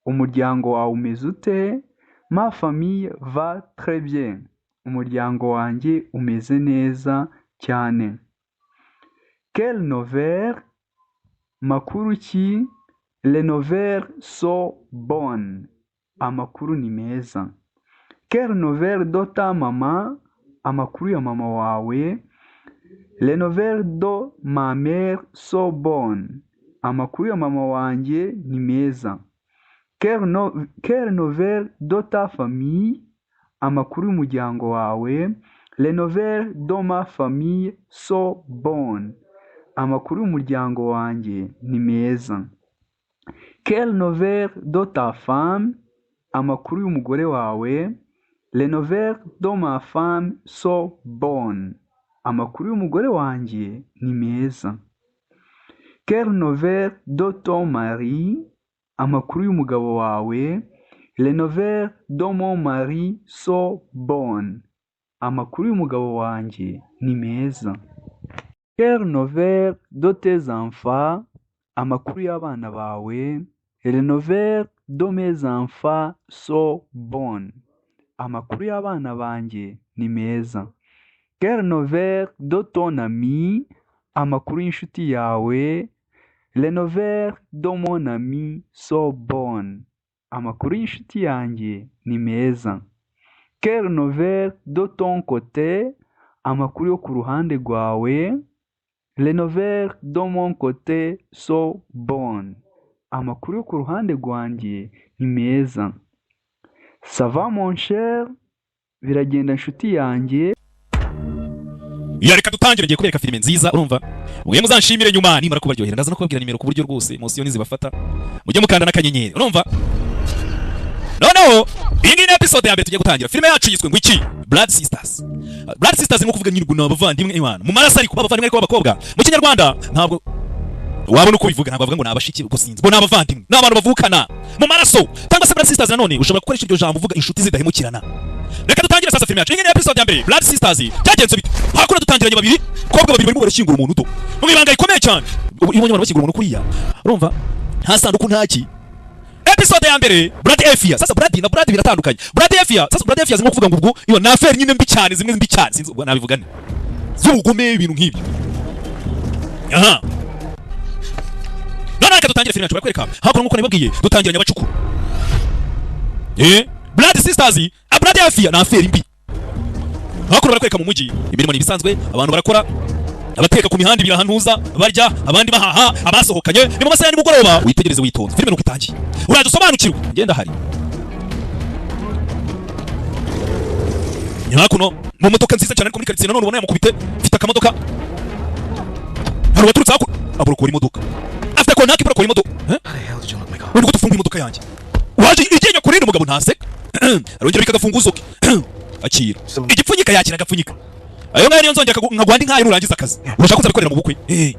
Umuryango wawe umeze ute? Ma famille va très bien. Umuryango wanjye umeze neza cyane. Quelle nouvelle? Makuru ki? Les nouvelles sont bonnes. Amakuru ni meza. Quelle nouvelle de ta maman? Amakuru ya mama wawe. Les nouvelles de ma mère sont bonnes. Amakuru ya mama wanjye ni meza. Quelle, no, quelle nouvelle de ta famille? Amakuru y'umuryango wawe. Les nouvelles de ma famille sont bonnes. Amakuru y'umuryango wanjye ni meza. Quelle nouvelle de ta femme? Amakuru y'umugore wawe. Les nouvelles de ma femme sont bonnes. Amakuru y'umugore wanjye ni meza. Quelle nouvelle de ton mari? Amakuru y'umugabo wawe. Les nouvelles de mon mari sont bonnes. Amakuru y'umugabo wanjye ni meza. Quelle nouvelle de tes enfants? Amakuru y'abana bawe. Les nouvelles de mes enfants sont bonnes. Amakuru y'abana banjye ni meza. Quelle nouvelle de ton ami? Amakuru y'inshuti yawe. Les nouvelles de mon ami sont bonnes. Amakuru y'inshuti yanjye ni meza. Quelle nouvelle de ton côté? Amakuru yo ku ruhande rwawe. Les nouvelles de mon côté sont bonnes. Amakuru yo ku ruhande rwanjye ni meza. Ça va mon cher? Biragenda nshuti yanjye. Ya, reka dutangire. Ngiye kubereka filime nziza, urumva? Mwe muzanshimire nyuma nimara kubaryohera. Ndaza no kubabwira nimero ku buryo rwose emotion nizibafata mujye mukanda n'akanyenyeri, urumva? Noneho iyi ngiyi ni episode ya mbere tugiye gutangira. Filime yacu yiswe ngo iki? Blood Sisters. Blood Sisters ni nko kuvuga nyine ngo ni abavandimwe imana mu maraso, ariko abavandimwe ariko b'abakobwa. Mu Kinyarwanda ntabwo wabona uko bivuga, ntabwo bavuga ngo ni abashiki, ubwo sinzi, bo ni abavandimwe, ni abantu bavukana mu maraso. Cyangwa se Blood Sisters nanone ushobora gukoresha iryo jambo uvuga inshuti zidahemukirana. Reka dutangire sasa filime yacu. Iyi ni episode ya mbere, Blood Sisters. Byagenze bite? Hakuno dutangiranye babiri, kobwa babiri barimo barashyingura umuntu do mu ibanga rikomeye cyane. Ubu iyo ubonye abantu bashyingura umuntu kuriya, urumva nta sanduku, ntaki. Episode ya mbere, Blood Affair. Sasa Blood na Blood biratandukanye. Blood Affair, sasa Blood Affair zimwe kuvuga ngo ubwo iyo ni affaire nyine mbi cyane, zimwe mbi cyane, sinzi ubwo nabivuga ne z'ubugome, ibintu nk'ibyo. Aha none reka dutangire filime yacu. Barakwereka hakuno nk'uko nabibabwiye, dutangiranye abacukuru. Blood Sisters, a Blood Affair ni affaire mbi. Hakuno barakwereka mu mujyi, imirimo ni ibisanzwe, abantu barakora, abateka ku mihanda ibirahantuza barya, abandi bahaha, abasohokanye. Ni mu masaha ya nimugoroba. Witegereze witonze filime nuko itangiye, uraje usobanukirwe. Ngenda hari hakuno mu modoka nziza cyane, ariko muri karitsiye nanone ubona yamukubite mfite akamodoka. Hari uwaturutse hakuno aborokora imodoka, afite kontaki iborokora imodoka. Eh? How the hell did you unlock my car? Uri gute ufunga imodoka yanjye? Waje iryinyo ku rindi. Umugabo ntaseka, arongera abika agafunguzo ke, akira igipfunyika, yakira agapfunyika. Ayo ngayo niyo nzongera nkaguha andi nkayo nurangiza akazi. Urashaka kuzabikorera mu bukwe? Eh.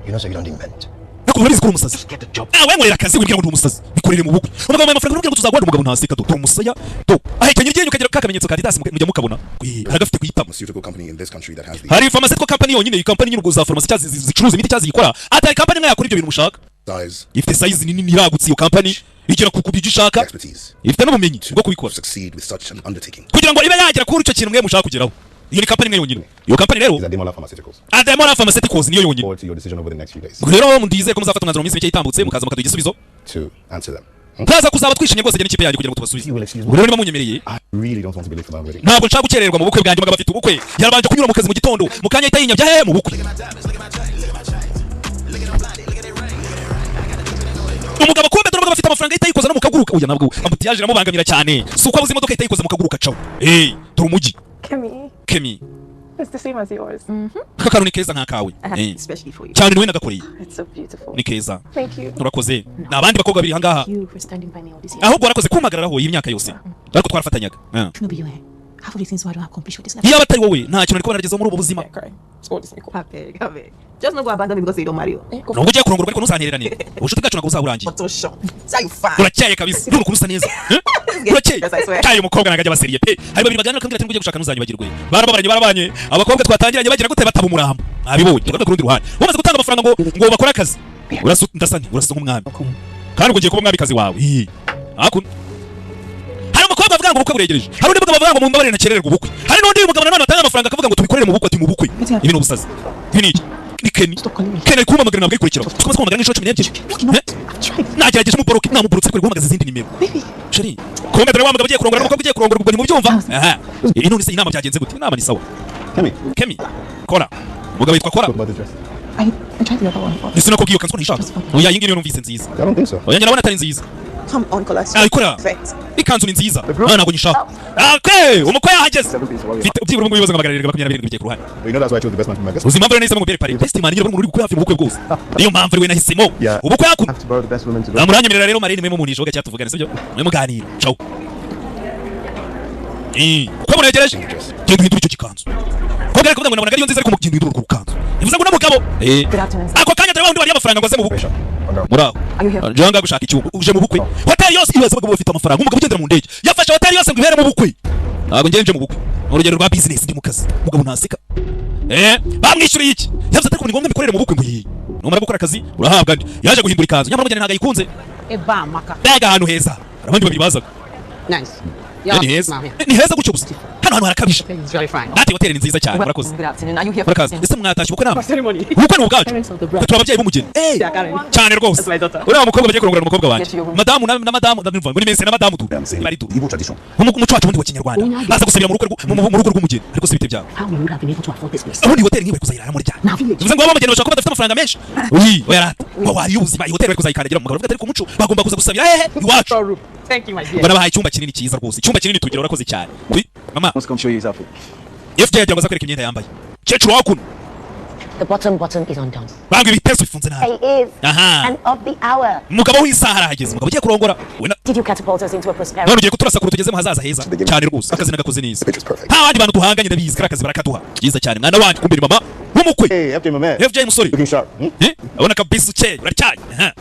You know, so you don't invent. Ariko urabizi ko uri umusazi. Just get the job. Ah, we nkorera akazi, wibwira ngo ndi umusazi, bikorere mu bukwe. Umugabo wambaye amafaranga, urubwira ngo tuzaguhana. Umugabo ntaseka do, dore umusaya do, ahekenya iryinyo ukagira ka kamenyetso ka Adidas mujya mukabona. Eh, aragafite ku itama. Pharmaceutical company in this country that has the Hari pharmaceutical company yonyine, iyi company nyine ubwo za pharmacy cyangwa zicuruza imiti cyangwa ziyikora, atari company imwe yakora ibyo bintu mushaka. Size, Ifite size nini, iragutse iyo company, igera ku kubyo ishaka. Expertise Ifite n'ubumenyi bwo kubikora. To succeed with such an undertaking. Kugira ngo ibe yagera kuri icyo kintu mwe mushaka kugeraho, iyo ni company imwe yonyine. Iyo company rero Is Ademola Pharmaceuticals. Ademola Pharmaceuticals niyo yonyine. Forward to your decision over the next few days Ubwo rero ndizeye ko muzafata umwanzuro mu minsi mike itambutse, mukaza mukaduha igisubizo. To answer them. Ntaza kuzaba twishimye rwose njye n'ikipe yanjye kugira ngo tubasubize. You will excuse me. Ubwo rero niba munyemereye, I really don't want to be late for my wedding. Ntabwo nshaka gukererwa mu bukwe bwanjye. Umugabo afite ubukwe, yarabanje kunyura mu kazi mu gitondo, mu kanya ahita yinyabya hehe? Mu bukwe. Umugabo kumbe dore umugabo afite amafaranga, ahita yikoza no mu kaguruka. Oya, ntabwo embouteillage iramubangamira cyane, si uko abuze imodoka, ahita yikoza mu kaguruka caho. Eh, dore umujyi. Kemi, Kemi. It's the same as yours. Aka kantu ni keza nk'akawe. Eh, Especially for you. Cyane, niwe nagakoreye. It's so beautiful. Ni keza. Thank you. Urakoze. Ni abandi bakobwa babiri ahangaha. You for standing by me all this year. Ahubwo warakoze kumpagararaho iyi myaka yose, ariko twarafatanyaga. Ah. No, be you. Half of the things why I don't accomplish with this life. Iyo aba atari wowe, nta kintu nari kuba naragezeho muri ubu buzima. Yeah, cry. It's all this Nicole. I beg, I beg. Just not go abandon me because you don't marry you. Eh, go. Nubwo ugiye kurongorwa, ariko ntuzantererane, ubucuti bwacu ntabwo buzaba burangiye. Photoshop. Say you fine. Urakeye kabisa, ndumva ukuntu usa neza. Eh? Urakeye. Yes, I swear. Cyaye umukobwa ntabwo ajya abaseriye pe. Hari babiri baganira, bakambwira ati ugiye gushaka ntuzanyibagirwe. Barababaranye, barabanye, abakobwa twatangiranye bagira gute? Bataba umurambo. Mwabibonye. Tugaruke ku rundi ruhande, bamaze gutanga amafaranga ngo bakore akazi. Urasa, ndasa nti urasa nk'umwami. Kandi ubwo ngiye kuba umwamikazi wawe. Ii. Hakuno hari umukobwa avuga ngo ubukwe buregereje, hari undi mugabo avuga ngo mumbabarire nakerererwa ubukwe, hari n'undi mugabo nanone atanga amafaranga akavuga ngo tubikorere mu bukwe, ati mu bukwe. Ibi ni ubusazi, ibi ni iki? Ni Kenny. Stop calling me. Kenny ari kumpamagara, ntabwo ayikurikira, tukomeze kumpamagara nk'inshuro 12. Look, you know, Eh? I've tried. Nagerageje muboroke, namuborotse, ariko ari guhamagaza izindi nimero. Baby. Chérie, kumbe dore wa mugabo ugiye kurongora n'umukobwa ugiye kurongora, ubwo ntimubyumva. Aha, iyi none se inama byagenze gute? Inama ni sawa. Kemi. Kemi, Kora, umugabo yitwa Kora. What about the dress? I tried the other one, but Ndetse nakubwiye iyo kanzu ko ntishaka. Oya, iyi ngiyi niyo numvise nziza. I don't think so. Oya, njye ndabona atari nziza. Come on, Kola. Ah, ikora. Perfect. Ikanzu ni nziza. Ah, ntabwo nyishaka. Okay, umukwe yahageze. Mfite byibura ubungubu ibibazo nka 727 bigiye ku ruhande. But you know that's why I chose the best man for my guest. Uzi impamvu rero nahisemo ngo mbere parrain, best man nyine, umuntu uri gukora hafi mu bukwe bwose, niyo mpamvu ari we nahisemo. Yeah. Ubukwe hakuno. Have to borrow the best woman to go. Muranyemerera rero marraine, mwe mumunisha cyangwa tuvugane, sibyo? Mwe muganira ciao. Uko muregereje, genda uhindure icyo gikanzu. Ko bwari kuvuga ngo nabonaga ariyo nziza, ariko mugenda uhindure urwo rukanzu, bivuze ngo n'umugabo Good afternoon, sir. Ako kanya dore wa wundi wariye amafaranga ngo aze mu bukwe. Muri aho. Are you here? Nje ngaha gushaka icyumba. Uje mu bukwe? Hoteli yose ibaze, abagabo bafite amafaranga, umugabo ugendera mu ndege yafashe hoteli yose ngo ibere mu bukwe. Ntabwo ngiye, nje mu bukwe ni urugendo rwa business, ndi mu kazi. Umugabo ntaseka. Bamwishyuriye iki? Yavuze ati ariko ni ngombwa imikorere mu bukwe, ngo iyi numara gukora akazi urahabwa andi. Yaje guhindura ikanzu, nyamara umugeni ntabwo ayikunze. Eba maka. Mbega ahantu heza! Hari abandi babiri bazaga. Nice. Ni heza, ni heza gutyo gusa, hano hantu harakabije. It's very fine. Dati, hoteli ni nziza cyane, murakoze. Good afternoon. Are you here for Murakaza. Ese mwatashye ubukwe namwe? Ceremony. Ubukwe ni ubwacu. Parents of the bride. Twe turi ababyeyi b'umugeni. Yeah, Karen. Cyane rwose. That's my daughter. Uriya mukobwa bagiye kurongora ni umukobwa wanjye. Get to your room. Madamu na madamu, ndumva ngo ni mese na madamu du bari du. Igbo tradition. Umuco wacu wundi wa kinyarwanda, baza gusabira mu rugo mu rugo rw'umugeni, ariko si bite byabo. How we would have been able to afford this place. Ubundi hoteli nk'iyi bari kuzayiraramo ryari? Now village. Bivuze ngo abamugeni bashobora kuba badafite amafaranga menshi. Uyi oya rata, wa wariye ubuzima, iyi hoteli bari kuzayikandagira. Umugabo aravuga ati ariko umuco bagomba kuza gusabira hehe? Iwacu. Room. Thank you, my dear. Banabahaye icyumba kinini cyiza rwose, icyumba kinini tugira. Urakoze cyane. Mama. Let's come show you his outfit. FJ yagira ngo azakwereka imyenda yambaye kecuru wakuno. The bottom button is undone. Banga ibipesu bifunze nabi. He is. Aha. And of the hour. Umugabo w'isaha arahageze, umugabo ugiye kurongora we Did you catapult us into a prosperity? None ugiye kuturasa kure, tugeze mu hazaza heza cyane rwose. Akazi nagakoze neza. The picture's perfect. Nta bandi bantu duhanganye, ndabizi kariya kazi barakaduha. Byiza cyane, mwana wanjye. Kumbe ni mama w'umukwe. Hey, FJ, my man. FJ musore. Looking sharp. Hmm? Eh? Abona kabisa ukeye, uracyaye. Aha.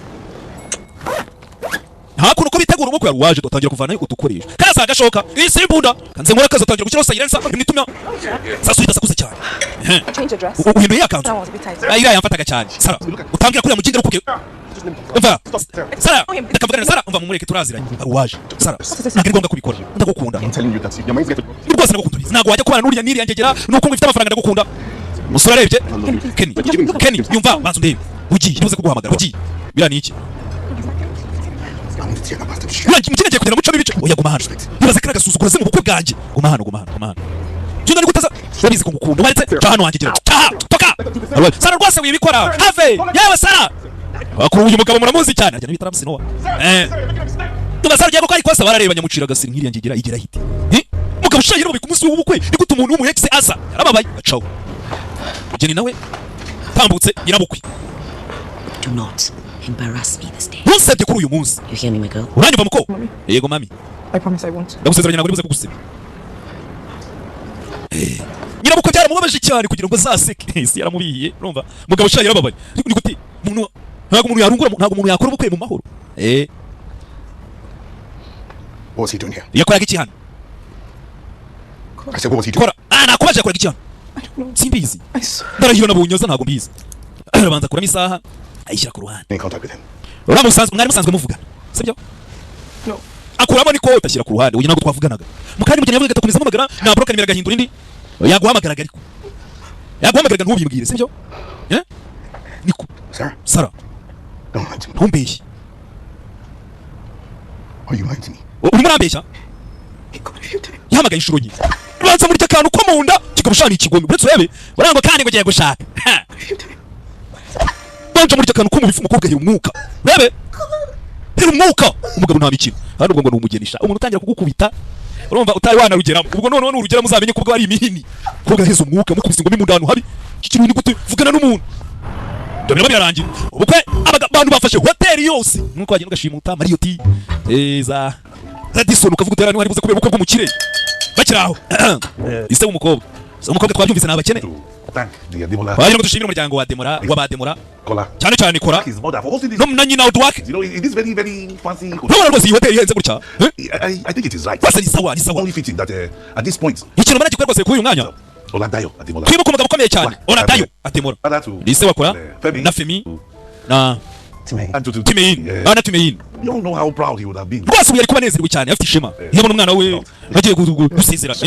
Hakuno uko bitegura ubukwe, hari uwaje dutangira kuvanayo udukoresho. Kariya si agashoka, iyi si imbunda. Kanze nkora akazi, atangira gushyiraho silencer imwe ituma sasa udasakuza cyane. Eh. Change your dress. Uhinduye ya kanzu. That one was a bit tight. Ah, iriya yamfataga cyane. Sara, utambwira kuriya muginga arukubwiye. Umva Sara, reka mvugane na Sara. Umva, mumureke, turaziranye. Hari uwaje. Sara, ntabwo ari ngombwa kubikora, ndagukunda. I'm telling you that your mind's getting. Ni rwose ndagukunda, ubizi. Ntabwo wajya kubana n'uriya n'iriya ngegera nuko ngo ifite amafaranga. Ndagukunda. Umusore arebye Kenny. Kenny, yumva, banza undebe. Ugiye ntuze kuguhamagara, ugiye. Biriya ni iki? I want to tear that bastard shit. Uriya mukene agiye kugenda mucamo ibice. Oya, guma hano. Nibaza kariya gasuzuguro ze mu bukwe bwanjye. Guma hano, guma hano, guma hano. Genda, nigutaza. Urabizi ko ngukunda. Waretse ca hano wanjye, gira caha toka. Sara, rwose wibikora, have yewe Sara. Akuru uyu mugabo muramuzi cyane, ajyana bita Ramsey Noah. Tuba Sara ugiye gukora ikosa, barareba nyamucira agasiri nk'iriya ngegera igera hiti. Mugabo ushaye rero ku munsi w'ubukwe, ni gute umuntu w'umu ex aza? Yarababaye, acaho. Mugeni nawe tambutse, nyirabukwe. Do not embarrass me this day. Ntunsebye kuri uyu munsi. You hear me, my girl? Uranyumva muko? Yego mami. I promise I won't. Ndagusezeranya ntabwo ndibuze kugusebya. Nyirabukwe byaramubabaje cyane kugira ngo azaseke, isi yaramubihiye. Urumva mugabo ushaje yarababaye. Ni gute umuntu, ntabwo umuntu yarungura, ntabwo umuntu yakora ubukwe mu mahoro. What was he doing here? Yakoraga iki hano? I said, what was he doing? Kora, ah, nakubaje, yakoraga iki hano? I don't know. Simbizi. I swear. Ndarahira nabonye aza, ntabwo mbizi. Arabanza akuramo isaha ayishyira ku ruhande. In contact with him. Uriya musanzwe, mwari musanzwe muvugana, sibyo? No. Akuramo n'ikote ashyira ku ruhande. Uyu ntabwo twavuganaga. Mukandi mugeni yavugaga atakomeza amuhamagara, nabroka nimero agahindura indi. Yaguhamagaraga, ariko yaguhamagaraga ntubimbwire, sibyo? Eh, niko? Sarah, Sara. Don't lie to me. Ntumbeshye. Are you lying to me? Urimo urambeshya? He called a few times. Yahamagaye inshuro nke. Ubanza muri akantu ko mu nda kikaba ni ikigome. Uretse urebe urangwa kandi ngo ugiye gushaka. Ha! A few times. Banje muri akantu ko mu bifu, umukobwa ahera umwuka. Urebe hera umwuka. Umugabo nta mikino hano. Ubwo ngo ni umugenisha, umuntu utangira kugukubita, urumva utari wanarugeramo. Ubwo noneho nurugeramo uzamenye ko ubwo ari imihini. Umukobwa aheza umwuka, mukubise ingumi mu nda ahantu habi. Iki kintu ni gute vugana n'umuntu? Ibyo biraba birarangira ubukwe. Abantu bafashe hoteli yose, nuko wagenda ugashimuta Marriott, za Radisson, ukavuga uti hano hari buze kubera ubukwe bw'umukire. Bakiri aho, ise w'umukobwa, ise w'umukobwa, twabyumvise, ni abakene. To thank the Ademola Wagira ngo dushimire umuryango wa Demora, w'Abademora, Kola. cyane cyane Kora His mother for hosting this. no na nyina Odwak. You know, in this very, very fancy hotel. Urabona rwose iyi hoteli ihenze gutya, eh? I think it is right. Rwose ni sawa, ni sawa. Only fitting that at this point, Ikintu mbona gikwiye rwose kuri uyu mwanya, Oladayo Ademola. twibuke umugabo ukomeye cyane Oladayo Atemora. Father to Ni se wakora Femi. na Femi na Timmy. And to Timeyini. Yeah. Ana Timeyini. You don't know how proud he would have been. Rwose ubu yari kuba anezerewe cyane, afite ishema iyo abona umwana we agiye gusezerana.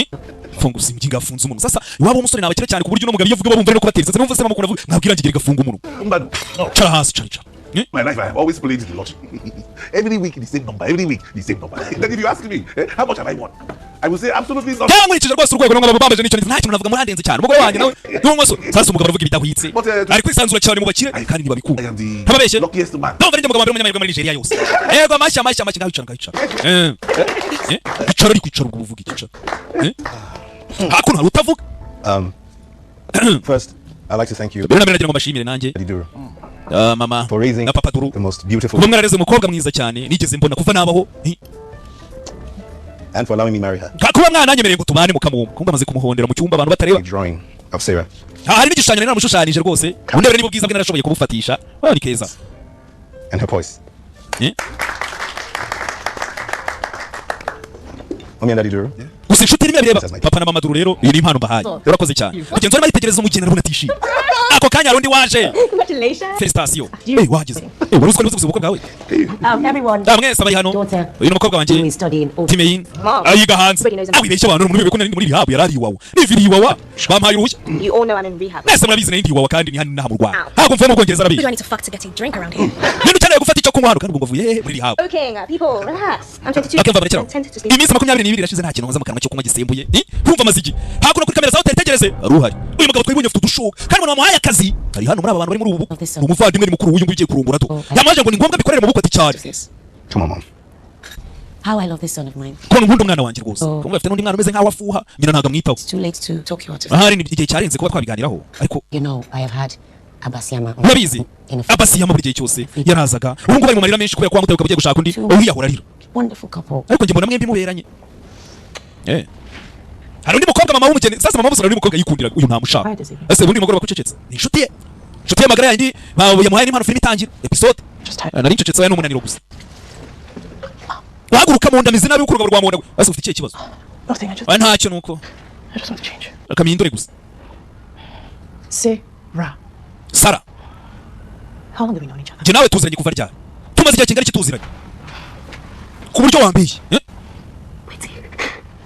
Funga usimginga, afunze umunwa. Sasa iwabo w'umusore ni abakire cyane, ku buryo uno mugabo iyo avuga bumva ari no kubatera isese. Numva se mama avuga mwabwira ngira igafunga umunwa. But no. Cara hasi, cara, cara. My life, I have always played the lottery. Every week the same number. Every week the same number. Then if you ask me, how much have I won? I will say absolutely nothing. Cyangwa nkurikije rwose urwego n'umwe bambaje n'icyo, nta kintu navuga, murandenze cyane. Umugore wanjye nawe n'uwo musore. Sasa umugabo aravuga ibidahwitse, ari kwisanzura cyane mu bakire kandi ntibabikunda, ntababeshye. Luckiest man. Ndumva ari njye mugabo wa mbere w'umunyamahirwe muri Nigeria yose. Yego, amashyi, amashyi, amashyi. Ngaho icara, ngaho icara. Icara, ari kwicara ubwo buvuga igicara. Hakuno hari utavuga. First, I'd like to thank you, Mbere na mbere nagira ngo mbashimire nanjye, Daddy Duru, mama for raising na papa Duru, the most beautiful kuba mwarareze umukobwa mwiza cyane nigeze mbona kuva nabaho. and for allowing me marry her. Kuba mwananyemereye ngo tubane mukamumpa, kumva amaze kumuhondera mu cyumba abantu batareba. A drawing of Sarah. Hari n'igishushanyo nari naramushushanyije rwose, undebere niba ubwiza bwe narashoboye kubufatisha. Ni keza. And her poise. Eh? Mommy and Daddy Duru. Gusa inshuti irimo irabireba. Papa na mama Duru, rero iyi ni impano mbahaye, urakoze cyane. Mugenzi warimo aritegereza umugeni, arabona atishimye. Ako kanya hari undi waje. Congratulations. Félicitations. Wageze. Wari uzi ko nibuze ubukwe bwawe? Everyone. Mwese abari hano, Daughter. uyu ni umukobwa wanjye Who is studying over. Timeyin, Mom. ayiga hanze. Everybody knows I'm- Wibeshya abantu muri ko nari muri rehab, yarari iwawa, niviriye iwawa, bampaye uruhushya. You all know I'm in rehab. Mwese murabizi nari ndi iwawa, kandi ni hano inaha mu Rwanda, ntabwo mvuye mu Bwongereza, Who arabizi. do I need to fuck to get a drink around here? Ninde ukeneye gufata icyo kunywa hano? Kandi ubwo ngo mvuye hehe? Muri rehab. Okay, people, relax. I'm 22. Akemva barekeraho. I'm tempted to sleep. Iminsi 22 irashize nta kintu nkoza mu kanwa cyo kunywa gisembuye. Nkumva amazigi hakuno kuri kamera za hoteli. Tegereze, ari uhari uyu mugabo twibonye afite udushuka, kandi umuntu wamuhaye akazi ari hano muri aba bantu bari muri ubu bukwe, ni umuvandimwe, ni mukuru w'uyu nguyu ugiye kurungura do. Yamuhaje ngo ni ngombwa bikorere mu bukwe, ati cyane. Come on, Mom. How I love this son of mine. Ko nkunda umwana wanjye rwose. Kumva afite n'undi mwana umeze nk'aho afuha nyina, ntabwo amwitaho. It's too late to talk you out of Ahari ni igihe cyarenze kuba twabiganiraho, ariko You know, I have had Abasiama urabizi in a Abasiyama buri gihe cyose yarazaga. Ubu ngubu ari mu marira menshi kubera ko wamutaye ukaba ugiye gushaka undi, uriyahura arira. Wonderful couple. Ariko njye mbona mwembi muberanye. Hari undi mukobwa mama w'umugeni, sasa mama w'umusore, undi mukobwa yikundiraga, uyu ntamushaka. Ese ubundi mugoroba kucecetse ni inshuti ye, inshuti ye magara yandi yamuhaye n'impano. Filime itangira episode. Nari ncecetse, we n'umunaniro gusa. Wahaguruka mu nda mizi nabi, ukurugabo rwa mu nda. Ese ufite ikihe kibazo? Nothing. I just, Oya, ntacyo, nuko I just want to change. reka mpindure gusa. Sarah. Sara. How long have we known each other? Njye nawe tuziranye kuva ryari? Tumaze igihe kingana iki tuziranye ku buryo wambiye?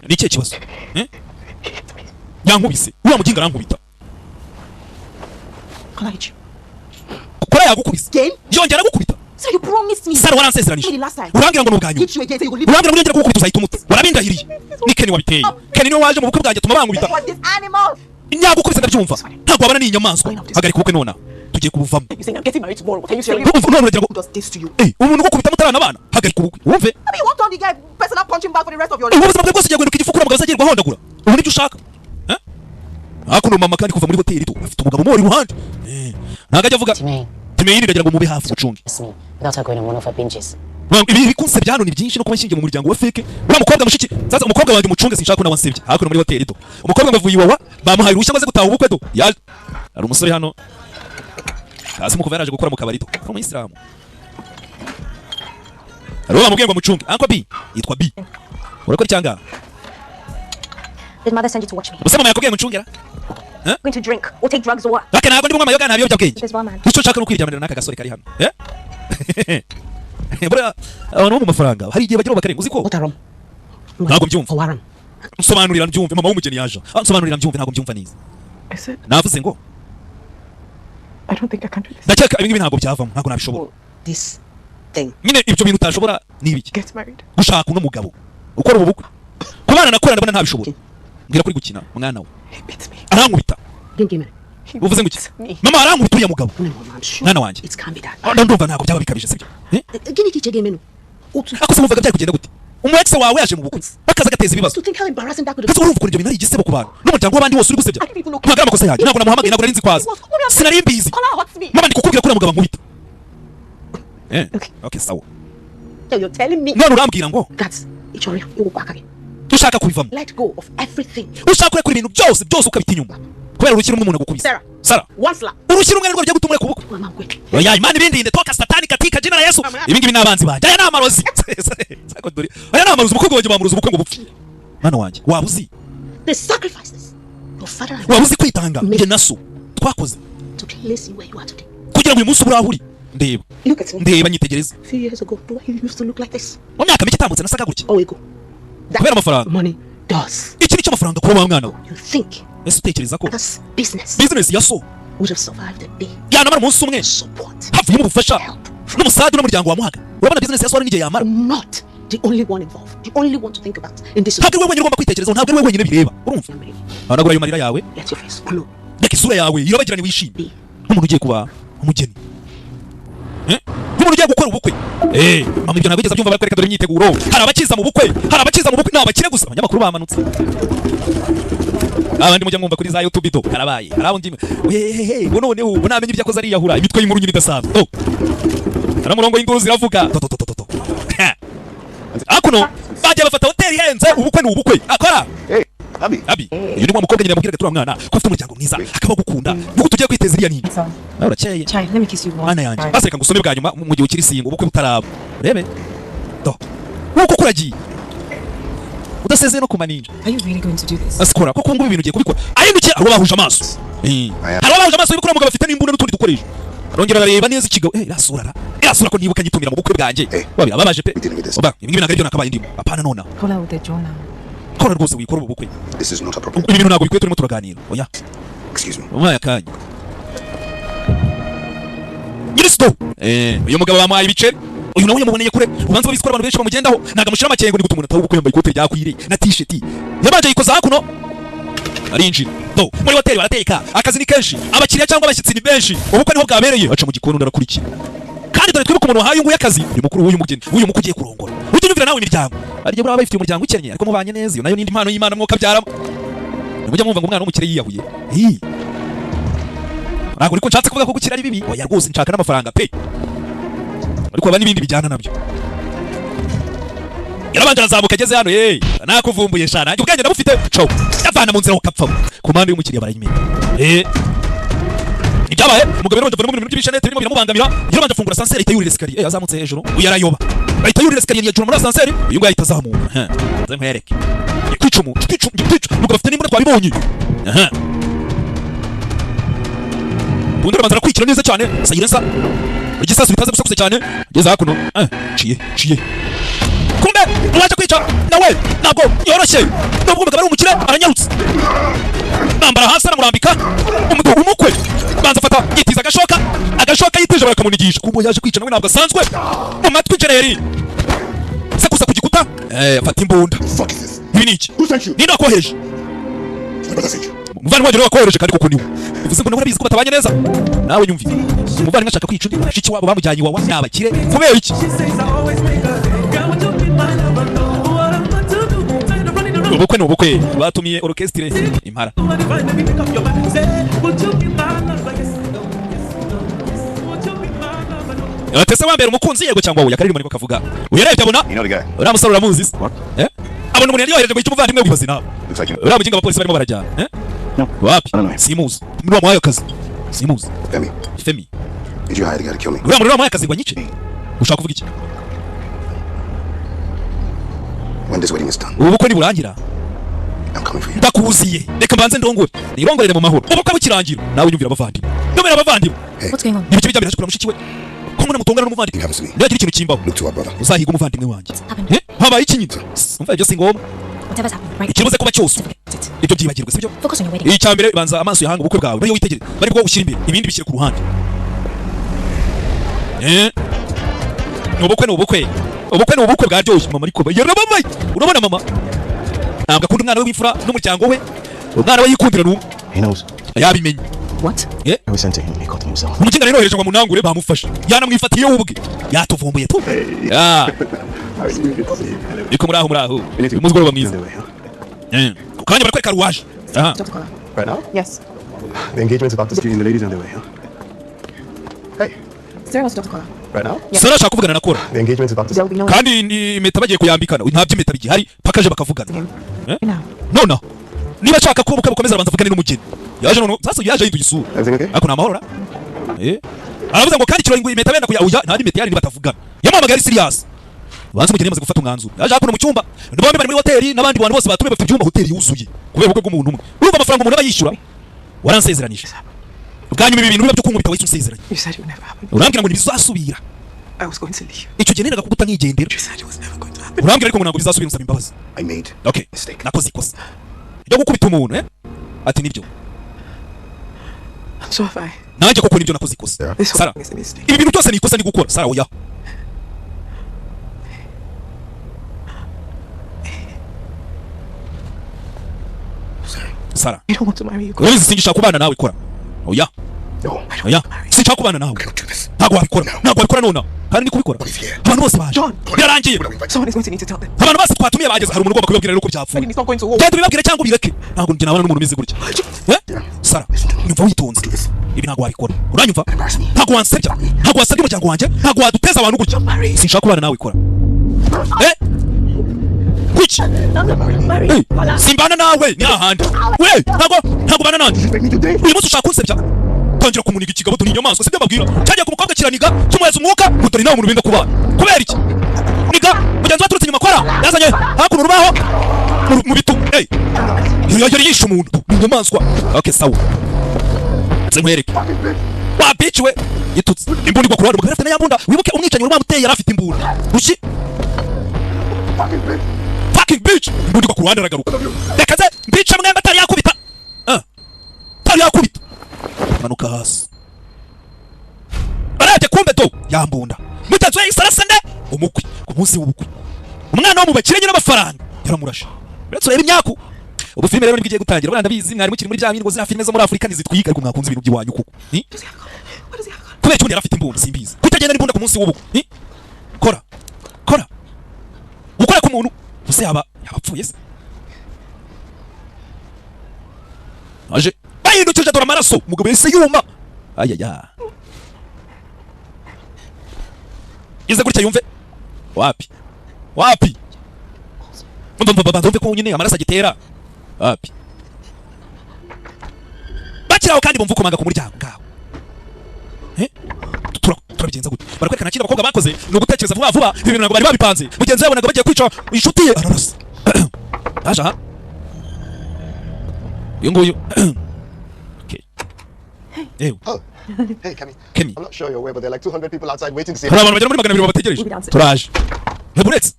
Ni ikihe kibazo? Yankubise uriya muginga, arankubita. Kola hit you. Kora yagukubise, yongera agukubita. So you promised me. Sara, waransezeranije. Me the last time. Urambwira ngo ni ubwa nyuma. Hit you again, so you go leave. Urambwira ngo niyongera kugukubita uzahita umuta, warabindahiriye. Ni Ken wabiteye, Ken niwe waje mu bukwe bwanjye atuma bankubita. What this animal? Nyagukubise ndabyumva, ntabwo wabana n'iyi nyamaswa. Hagarika ubukwe nonaha, tugiye kubuvamo. You saying I'm getting married tomorrow. What are you saying? Urumva none uragira ngo Who does this to you? Umuntu ugukubita mutarana abana, hagarika ubukwe wumve. I mean, you won't turn the guy personal punching bag for the rest of your Ubu life. buzima bwe bwose ugiye guhinduka igifu kuri umugabo azagirwa ahondagura, ubu nibyo ushaka? Hakuno mama kandi kuva muri hoteli tu afite umugabo umuri iruhande. Ntabwo ajya avuga. Timmy, Timeyini, ndagira ngo mube hafi umucunge. trust me, without her going on one of her binges. Ibi bikunsebya hano ni byinshi, no kuba nshingiye mu muryango wa fake. Uriya mukobwa mushiki, sasa umukobwa wanjye umucunge, sinshaka ko nawe ansebya. Hakuno muri hoteli do umukobwa ngo avuye iwawa, bamuhaye uruhushya ngo aze gutaha ubukwe do. Yaje, hari umusore hano hasi mu kuva yaraje gukora mu kabari do, ari umuyisilamu. Hari uwo bamubwiye ngo amucunge, Uncle B, yitwa B. Urakora icyanga? Did mother send you to watch me? Ubuse mama yakubwiye ngo uncungera? Going to drink or take drugs or what? Ake ntabwo ndi bunywa amayoga, nta biyobyabwenge. There's one man. Icyo nshaka ni ukwiryamanira n'aka gasore kari hano. Buriya abantu bo mu mafaranga hari igihe bageraho bakarenga, uzi ko Otarom. Ntabwo mbyumva. Owaram. Nsobanurira mbyumve. Mama w'umugeni yaje. Nsobanurira mbyumve, ntabwo mbyumva neza. I said, Navuze ngo I don't think I can do this. Ndakeka ibi ngibi ntabwo byavamo, ntabwo nabishobora. This thing. Nyine ibyo bintu utashobora ni ibiki? Get married. Gushaka uno mugabo, ukora ubu bukwe, kubana nakora, ndabona ntabishobora. Mbwira kuri gukina mwana we. He beats me. Arankubita. Gini gini. He Uvuze ngo iki? beats me. Mama, arankubita uriya mugabo. No, no, I'm sure. Mwana wanjye. It can't be that. Ndumva ntabwo byaba bikabije, sibyo? Gini kiche gini. Utu. Ako se wumvaga byari kugenda gute umu ex wawe yaje mu bukwe bakaza agateza ibibazo? To think how embarrassing that could have Ese urumva ukuntu ibyo bintu ari igisebo ku bantu n'umuryango w'abandi wose uri gusebya? Ntabwo ari amakosa yanjye, ntabwo namuhamagaye, ntabwo nari nzi kwaza, sinari mbizi. Kola hurts me. Mama, ndi kukubwira ko uriya mugabo ankubita. Okay. Okay, sawa. So you're telling me None urambwira ngo that Ichori Uwakage ushaka kubivamo, let go of everything. Ushaka kurekura ibintu byose byose ukabita inyuma kubera urushyi rumwe umuntu agukubise? Sarah. Sara. One slap. Urushyi rumwe nirwo rugiye gutuma ureka ubukwe? Mama, wait. Oya, Imana ibindinde! Toka satani, katika jina la Yesu! Ibi ngibi ni abanzi banjye, aya ni amarozi. Sako dore aya ni amarozi. Umukobwa wanjye bamuroza ubukwe ngo bupfe. Mwana wanjye, waba uzi The sacrifices your father and waba uzi kwitanga njye na so twakoze to place you where you are today. kugira ngo uyu munsi ube uri aho uri? Ndeba. Look at me. Ndeba, nyitegereza. A few years ago, do I used to look like this? Mu myaka mike itambutse nasaga gutya? Oh, ego. Kubera amafaranga. Money does. Iki ni cyo amafaranga kuba, wa mwana we. You think Ese utekereza ko that's business business ya so would have survived a day? yanamara umunsi umwe Support. havuyemo ubufasha Help. n'umusadi n'umuryango wamuhaga? Urabona business ya so hari n'igihe yamara? Not the only one involved. The only one to think about in this. Ntabwo ari wowe wenyine ugomba kwitekerezaho, ntabwo ari wowe wenyine bireba, urumva? Hanagura ayo marira yawe. Let your face glow. Reka isura yawe irabagirane, wishimye nk'umuntu ugiye kuba umugeni. Eh? Nk'umuntu ugiye gukora ubukwe. Eh, mama ibyo ntabwo yigeze abyumva. Barakwereka dore imyiteguro. Hari abakiza mu bukwe, hari abakiza mu bukwe, ni abakire gusa. Abanyamakuru bamanutse, abandi mujya mwumva kuri za YouTube do karabaye. Hari abo ndimwe hehehe ngo noneho ubu namenye ibyo akoze ariyahura. Imitwe y'inkuru nyine idasanzwe do hari umurongo w'induru ziravuga to to to to to. Hakuno bajya bafata hoteli ihenze. Ubukwe ni ubukwe akora. Hey, Abby. Abi, uyu ni wa mukobwa nyine yamubwiraga turiya mwana ko afite umuryango mwiza, akaba agukunda, nuko tugiye kwiteza iriya nini. Nawe urakeye. Chai, let me kiss you once. Mwana yanjye, basi reka ngusome bwa nyuma mu gihe ukiri single, ubukwe butaraba. Urebe do nkuko kuragiye udasezeye no kumaninja. Are you really going to do this? Asikora ko kungubu ibintu ugiye kubikora. Ahindukiye, hari uwo bahuje amaso. Hari uwo bahuje amaso y'uko uriya mugabo afite n'imbunda n'utundi dukoresho. Arongera arareba neza ikigabo. Eh, irasura ra, irasura ko nibuka nyitumira mu bukwe bwanjye. Eh. Wabira babaje pe. We dealing with this. Oba ibi ngibi ntabwo aribyo nakabaye ndimo, apana nona. Kola with the jaw now. Kora rwose, wikora ubu bukwe. This is not appropriate. Ibi bintu ntabwo bikwiye, turimo turaganira, oya. Excuse me. Umwanya akanya nyiri eh uyu mugabo bamuhaye ibiceri. Uyu nawe yamuboneye kure, ubanza babizi ko abantu benshi bamugendaho, ntabwo amushyira amakengo. Ni gute umuntu ataha ubukwe yambaye ikote ryakwiriye na t-shirt? Yabanje yikoza hakuno, arinjira do muri hoteli. Barateka, akazi ni kenshi, abakiriya cyangwa abashyitsi ni benshi, ubukwe niho bwabereye. Aca mu gikoni, undi arakurikira. Kandi dore twibuke, umuntu wahaye nguye akazi ni mukuru w'uyu mugeni, w'uyu mukwe ugiye kurongora. Ujye unyumvira nawe, imiryango aryo buriya bayifitiye umuryango ukennye ariko mubanye neza, iyo nayo n'indi mpano y'Imana mwuka abyaramo. Nimujya mwumva ngo umwana w'umukire yiyahuye. Hi. Ntabwo ariko nshatse kuvuga ko gukira ari bibi, oya rwose, nshaka n'amafaranga pe, ariko haba n'ibindi bijyana nabyo. Yarabanje arazamuka, ageze hano, ye nakuvumbuye sha, nanjye ubwenge ndabufite, caw yavana mu nzira ukapfa. Ku mpande y'umukiriya barayimenya. Eh, ibyabaye, umugabo yarabanje avana mu bintu by'ibishanete birimo biramubangamira. Yarabanje afungura ascenseur, ahita yurira escalier. Eh, yazamutse hejuru, uyu arayoba, ahita yurira escalier yejuru muri ascenseur, uyu nguyu ahita azamuka. Eh, nze nkwereke kwicumu kwicumu kwicumu. Umugabo afite n'imbunda, twabibonye. Aha ubundi arabanza arakwikira neza cyane, silencer, igisasu bitaza gusakuza cyane. Ageze hakuno, eh, ciye ciye, kumbe uwaje kwica nawe ntabwo yoroshye. Nubwo umugabo ari umukire, aranyarutse, nambara hasi aramurambika umugabo umukwe. Banza afata yitiza agashoka, agashoka yitije barakamunigisha. Kumbe yaje kwica nawe ntabwo asanzwe. Mu matwi jeneri sakuza ku gikuta. Eh, afata imbunda. Fuck is this? Ibi ni iki? Who sent you? Ninde wakohereje? My brother sent you. Umuvandimwe wanjye niwe wakohereje. Kandi koko niwe, bivuze ngo nawe urabizi ko batabanye neza. Nawe nyumvire, umuvandimwe ashaka kwica undi. Mushiki wabo bamujyanye iwawa, ni abakire kubera iki? Ubukwe ni ubukwe, batumiye orchestre impara. Ese wambere umukunzi, yego cyangwa oya? Akaririmbo niko kavuga. Uyarebye abona You know the guy. uriya musore, uramuzi se? Eh? Abona umuntu yari yohereje ngo yice umuvandimwe wibaze nawe. Looks like you. Uriya muginga abapolisi barimo barajyana, eh? No. Wapi? I don't know him. Simuzi muri wamuhaye akazi, simuzi. Femi, Femi. did you hire the guy to kill me? Uriya muntu wamuhaye akazi ngo anyice, ushaka kuvuga iki? When this wedding is done, Ubu bukwe niburangira, I'm coming for you. ndakuziye. Reka mbanze ndongore, nirongorere mu mahoro, ubukwe bukirangira. Nawe nyumvira abavandimwe, nyumvira abavandimwe. What's going on? Ibiki bijya birashikura mushiki we ko mbona mutongana n'umuvandimwe? Happens to me. Nihagira ikintu kimbaho, Look to our brother. uzahiga umuvandimwe wanjye. Happened. Eh, habaye iki nyine? Umva, ibyo si ngombwa. Whatever's happened, right? Ikibuze kuba cyose, Forget it. ibyo byibagirwe, sibyo? Focus on your wedding. Icya mbere, banza amaso yahanga ubukwe bwawe, bariyo witegereze, bari bwo ushyira imbere, ibindi bishyire ku ruhande. Eh, ni ubukwe, ni ubukwe, ubukwe ni ubukwe bwaryoshye. Mama ariko yarababaye. Urabona mama ntabwo akunda umwana we w'imfura n'umuryango we, umwana we yikundira n'umwe. He knows. Yabimenye. What? Eh? We sent to him. He caught him himself. Umukinga rero yohereje ngo amunangure, bamufashe, yanamwifatiye we ubwe, yatuvumbuye tu. Ya. Niko muri aho, muri aho, umugoroba mwiza. Eh, ku kanya barakwereka ruwaje aha. Dr. Kola. Right now? Yes. The engagement's about to start and the ladies on their way, huh? Hey, Sarah wants Dr. Kola. right now? Sara ashaka kuvugana na Kora. The engagement's about to There will be no Kandi ni impeta bagiye kuyambikana, nta by'impeta bigihari paka aje bakavugana. him. Eh? Now. Nona niba ashaka ko ubukwe bukomeza, arabanza avugane n'umugeni. Yaje none sasa, yaje yahinduye isura. Everything okay? Ariko ni amahoro ra. Eh, aravuze ngo kandi ikirori ngo impeta benda kuya, oya, nta n'impeta yari nibatavugana. Yamuhamagaye ari serious. Banza umugeni yamaze gufata umwanzuro, yaje hakuno mu cyumba. Bombi bari muri hoteli n'abandi bantu bose batumiye, bafite ibyumba, hoteli yuzuye kubera ubukwe bw'umuntu umwe. Urumva amafaranga umuntu aba yishyura? Waransezeranije. Bwa nyuma ibi bintu biba byo kunkubita, wahise unsezeranya. You said it would never happen. Urambwira ngo ntibizasubira. I was going to leave. Icyo gihe nendaga kuguta nkigendera. You said it was never going to happen. Urambwira ariko ngo ntabwo bizasubira, unsaba imbabazi. I made Okay, mistake. nakoze ikosa ryo gukubita umuntu, eh? Ati nibyo. I'm so have I. Nanjye koko nibyo, nakoze ikosa. This whole Sara, thing is a mistake. ibi bintu byose ni ikosa ndi gukora. Sara, oya. Sara, I don't want to marry you. urabizi singishaka kubana nawe. Kora, oya. No. I don't Oya, want to marry you. sinshaka kubana nawe. Cannot do this. Ntabwo wabikora, ntabwo wabikora nonaha kandi ndi kubikora. What is here? Abantu bose baje. John. Birarangiye. Someone is going to need to tell them. Abantu bose twatumiye bageze. Hari umuntu ugomba kubibabwira rero ko byapfuye. It's not going to work. Genda ubibabwire cyangwa ubireke. Ntabwo njye nabana n'umuntu umeze gutya. Eh? Sara, nyumva witonze, ibi ntabwo wabikora, uranyumva? Ntabwo wansebya, ntabwo wasebya umuryango wanjye, ntabwo waduteza abantu gutya. Sinshaka kubana nawe. Ikora, eh? Kuki? Eh, simbana nawe, ni hahandi we, ntabwo bana nanjye. Make me today. Uyu munsi ushaka kunsebya? Tangira kumuniga ikigabo. Tuni inyamaswa, sibyo mbabwira? Cyagiye ku mukobwa kiraniga, kimuheza umwuka ngo dore nawe umuntu benda kubana. Kubera iki niga? Mugenzi we aturutse inyuma, akora yazanye hakuno urubaho mu bitugu. Ey, yari yishe umuntu, ni inyamaswa. Okay, sawa, nze nkwereke wa bitch we. Yitutse imbunda igwa ku ruhande. Umugabo afite na ya mbunda. Wibuke umwicanyi wari wamuteye yari afite imbunda. Uki fucking bitch! Imbunda igwa ku ruhande, aragaruka. Reka nze mbice mwembe. Atari yakubita. Ah, atari yakubita, manuka hasi. Barebye kumbe do yambunda mugenzi we yahise arasa nde? Umukwe ku munsi w'ubukwe, umwana wo mu bakire nyine amafaranga, yaramurashe. Uretse urebe imyaku. Ubu filime rero nibwo igiye gutangira. Buriya ndabizi mwari mukiri muri bya bindi ngo ziriya filime zo muri Afurika ntizitwika, ariko mwakunze ibintu by'iwanyu kuko ni Does he have a gun? Why does he have a gun? Kubera icyundi yari afite imbunda simbizi. Kuki agenda n'imbunda ku munsi w'ubukwe? Ni kora kora gukora ku muntu ese yaba apfuye se? Aje bahindukije, dore amaraso. Umugabo yahise yuma. Ayaya, ize gutya yumve. Wapi, wapi? Mba mba mba, ndumve ko nyine amaraso agitera. Wapi? Bakiraho kandi bumva ukomanga ku muryango ngaho. Eh? Turabigenza gute? Barakwerekana kino abakobwa bakoze ni ugutekereza vuba vuba. Ibi bintu ntabwo bari babipanze. Mugenzi we yabonaga bagiye kwica inshuti ye, ararasa. Aje aha, uyu nguyu. Okay, yewe. Oh. Hey, Kemi. Kemi. I'm not sure you're aware, but there are like 200 people outside waiting to see. Hari abantu bagera muri 200 babategereje. Turaje, ntiburetse.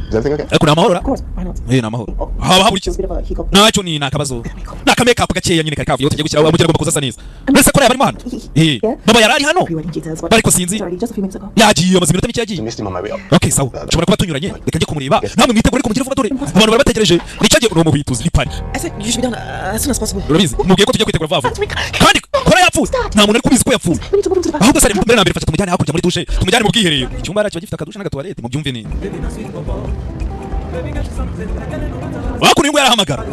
Is everything okay? Ariko ni amahoro ra? Of course, why not? Eh, ni amahoro. Haba habura iki? A bit of a hiccup. Ntacyo, ni akabazo, ni aka makeup gakeya nyine kari kavuyeho tugiye gushyiraho. Umugeni agomba kuza asa neza. Uretse ko yaba arimo hano. Eh, baba yari ari hano. Pre-wedding jitters, but Ariko sinzi. Sorry, just a few minutes ago. Yagiye, amaze iminota mike yagiye. Missed him on my way up. Okay, sawa, nshobora kuba tunyuranye. Reka njye kumureba, namwe mwitegure ariko mugire vuba, dore abantu bari bategereje. Nicyo gihe uri umuhituzi ni pari. I said you should be done as soon as possible. Urabizi mubwiye ko tugiye kwitegura vuba vuba, kandi kora yapfuye, nta muntu ari kubizi ko yapfuye. We need to move him to the back. Ahubwo se mbere na mbere fasha tumujyane hakurya muri dushe, tumujyane mu bwiherero. Icyumba kiba gifite akadushe n'agatuwarete, mubyumve neza. Hakuno uyu nguyu arahamagara.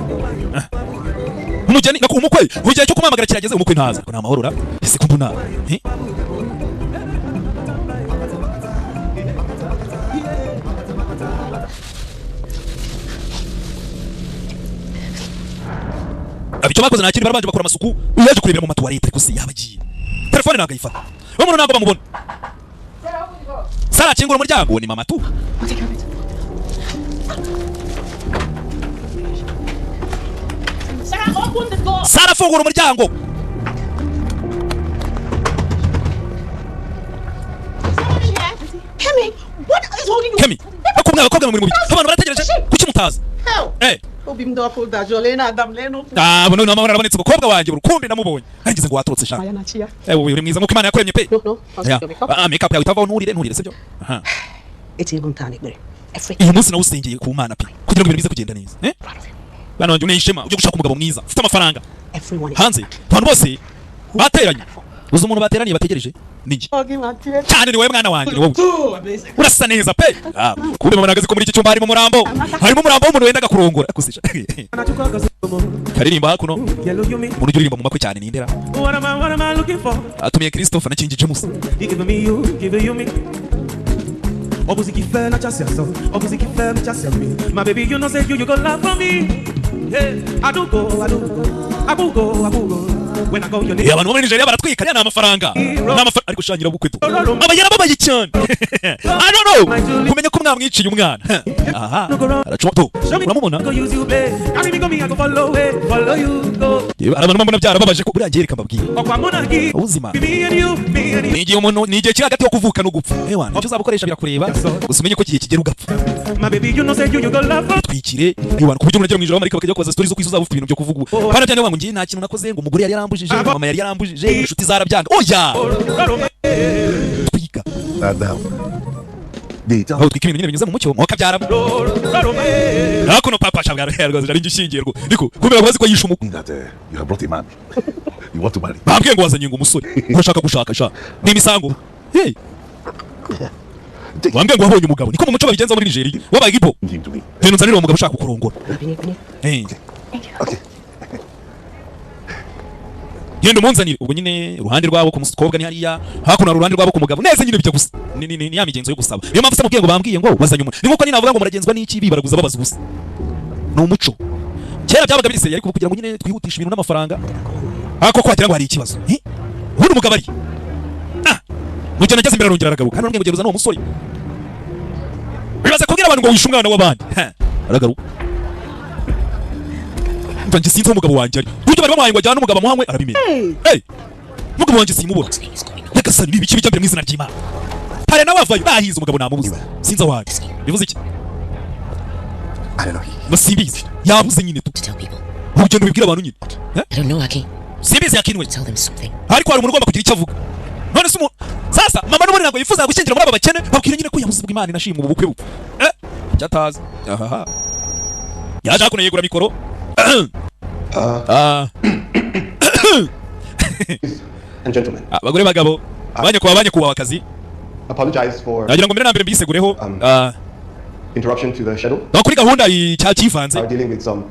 Ah. Umugeni nako umukwe, mu gihe cyo kumuhamagara kirageze, umukwe ntaza. Ariko ni amahoro ra? Ese ko mbona, eh? Aba icyo bakoze nta kindi, barabanje bakora amasuku. Uyu yaje kurebera mu matuwarete, ariko se yaba agiye? Telefone ntabwo ayifata, umuntu ntabwo bamubona. Sara, akingura umuryango. Uwo ni mama tu. I'll take care of it. Sarah, open the door. Sara, afungura umuryango. Kemi, what is holding you? Kemi, ariko mwa bakobwa muri mubi, abantu barategereje, kuki mutaza? Eh? Ah, none amahoro arabonetse. Umukobwa wanjye urukumbi namubonye, nangize ngo watorotse sha. Eh, wowe uri mwiza nkuko Imana yakuremye pe. No, no. I'll Ya. take your makeup. Ah, makeup yawe itavaho. Nturire, nturire, sibyo? Aha. It's even tani ekpere. Everything. Uyu munsi nawusengeye ku Mana pe, kugira ngo ibintu bize kugenda neza, eh? Bana wanjye, uneye ishema ujye gushaka umugabo mwiza ufite amafaranga. Everyone is Hanze abantu bose bateranye. Uzi umuntu bateraniye bategereje? Ni njye cyane, ni wowe mwana wanjye, ni wowe, urasa neza pe. Ah, kumbe mama nagazi ko muri iki cyumba harimo umurambo, harimo umurambo w'umuntu wendaga kurongora. Gusisha karirimba hakuno, umuntu ujya uririmba mu makwe cyane ni Indera. What am I, what am I looking for? Atumiye Christopher na King James. You giving me you, giving you me. Opposite fait na chasse so, opposite fait me chasse me. My baby, you know say you go laugh for me. Yeah, I do go, I do go, I go go, I go go. When I go your Eh, abantu bo muri Nigeria baratwika, ariya ni amafaranga, ni amafaranga. Ariko sha nyirabukwe tu aba yarababaye cyane. I don't know, kumenya ko mwamwiciye umwana. Aha aracuma tu, uramubona. Go use you play. Carry me go me, I go follow it, follow you go. Yewe, hari abantu mbona byarababaje ko buriya ngiye, reka mbabwire. Okwa muna gi. Ubuzima Me and you, me and you. ni igihe umuntu, ni igihe kiri hagati yo kuvuka no gupfa. Ewa, nicyo uzabukoresha birakureba, gusa umenye ko igihe kigera ugapfa. My baby, you know say you go love her. Twikire ewa, ku buryo umuntu agera mu ijoro, abamarayika bakajya kubaza stories zo ku isi, uzaba ufite ibintu byo kuvuga ubu. Pana byane ngo ngiye nta kintu nakoze, ngo umugore yari yarambujije, ngo mama yari yarambujije, inshuti zarabyanga. Oya, twika. Madam, they tell aho twika ibintu nyine binyuze mu mucyo, mwuka byara hakuno. Papa shabwa rwose nari ngishingiye rwo niko kubera ko bazi ko yishe umukwe. me that you have brought a man you want to marry. Bambwiye ngo wazanye ngo umusore urashaka gushaka sha, ni imisango. Hey, bambwiye ngo wabonye umugabo, niko mu muco babigenza muri Nigeria wabaye ibo. Him to me. Ibintu nzanira uwo mugabo ushaka kukurongora. Hey. Okay. Genda umunzanire. Ubwo nyine uruhande rwabo ku mukobwa ni hariya hakuno, hari uruhande rwabo ku mugabo neza nyine bijya gusa. Ni ya migenzo yo gusaba. Niyo mpamvu se mubwiye ngo bambwiye ngo wazanye umuntu, ni nkuko nyine navuga ngo muragenzwa n'iki, bibaraguza babaza ubusa. Ni umuco, kera byabaga biri sérieux, ariko ubu kugira ngo nyine twihutishe ibintu n'amafaranga, ariko ko wagira ngo hari ikibazo. Eh? Ubundi umugabo ari ah mugenda ageze imbere arongera aragaruka hano, ngo genda uzane uwo musore. Bibaze kubwira abantu ngo wishe umwana w'abandi. Ha, aragaruka. Mva njye sinzi aho umugabo wanjye ari, buryo bari bamuhaye ngo ajyane umugabo amuhanywe, arabimenya. Hey, umugabo wanjye simubona. Nyagasani, ni ibiki bijya mbere mu izina ry'Imana? Pare nawe avayo bahize, umugabo namubuze, sinzi aho ari. Bivuze iki? I don't know. Ngo simbizi, yabuze nyine tu. To tell people. Urugendo wibwira abantu nyine. Eh? I don't know, Aki. Simbizi yakinwe. Tell them something. Ariko hari umuntu ugomba kugira icyo avuga. None se umuntu sasa, mama n'ubundi ntabwo yifuza gushyingira muri aba bakene, babwira nyine ko yabuze ubwo Imana inashimwe ubu bukwe bupfa. Eh, icyo atazi ahaha, yaje hakuno yegura mikoro. Ah. And gentlemen, Abagore bagabo, banyakubahwa akazi, apologize for nagira ngo mbere na mbere mbisegureho ah, interruption to the schedule. No, kuri gahunda cya cyivanze. Are dealing with some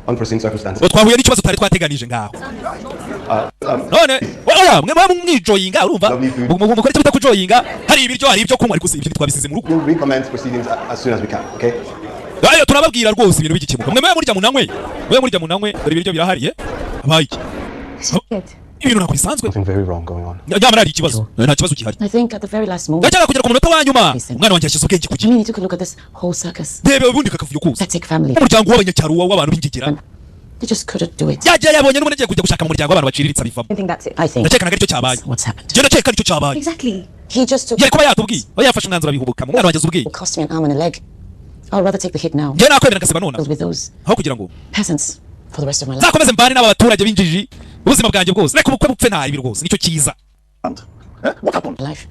unforeseen circumstances. Ngo twahuye n'ikibazo tutari twateganije ngaho. None oya, mwe muba mwijoyinga, urumva, mukora icyo bita kujoyinga, hari ibiryo, hari ibyo kunywa, ariko si ibyo ntitwabisize mu rugo. We'll recommence proceedings as soon as we can, okay? Ayo turababwira rwose ibintu bigikemuka. Mwe murya munanywe, mwe murya munanywe, dore ibiryo birahari. Abaye iki? Ibintu ntabwo bisanzwe. Something very wrong going on. Nyamara hari ikibazo. Nta kibazo gihari. I think at the very last moment. Ndashaka kugera ku munota wa nyuma umwana wanjye yashyize ubwenge ku I mean, you took a look at this whole circus. Ndebe ubundi kakavuyo kose. Pathetic family. Umuryango w'abanyacyaro w'abantu b'ingegera. They just couldn't do it. Yagiye yabonye n'ubundi agiye kujya gushaka mu muryango w'abantu baciriritse, abivamo. I think that's it. I think. Ndakeka ntabwo aricyo cyabaye. What's happened? Njye ndakeka aricyo cyabaye. Exactly. He just took. Yari kuba yatubwiye, aba yafashe umwanzuro abihubukamo. Umwana wanjye azi ubwenge. It cost me an arm and a leg. I'll rather take the hit now. Njye nakwemera ngaseba nona With those aho kugira ngo peasants for the rest of my life. nzakomeze mbane n'aba baturage b'injiji ubuzima bwanjye bwose. Reka ubukwe bupfe nabi rwose, nicyo cyiza. What happened? Life.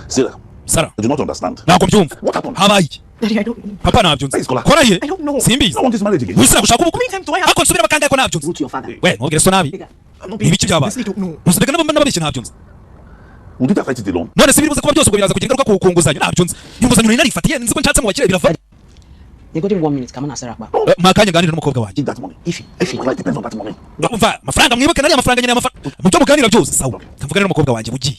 Sarah, Sara, I do not understand. Ntabwo mbyumva. What happened? Habaye iki? Daddy, I don't know. Papa, ntabyo nzi. Please, Kola. Kora ye. I don't know. Simbizi. I want this marriage again. Wisi gushaka ubukwe. How many times do I have Ariko nsubira bakangaye ko ntabyo nzi. to your father? We ntubwire so nabi. I'm not Ni ibiki byabaye? Honestly, don't know. Ntuzi reka n'ababeshye, ntabyo nzi. Would it affect it alone? None se biribuze kuba byose ubwo biraza kugira ingaruka ku nguzanyo? Ntabyo nzi. Inguzanyo nari narifatiye, nzi ko nshatse mu bakire birava. They got him 1 minute. Come on, Sarah. Eh, mpa akanya nganire n'umukobwa wanjye. Need that money. If My life depends on that money. Umva, amafaranga mwibuke nariya mafaranga nyine, amafaranga mu byo muganira byose. Sawa, mvugane n'umukobwa wanjye mugiye.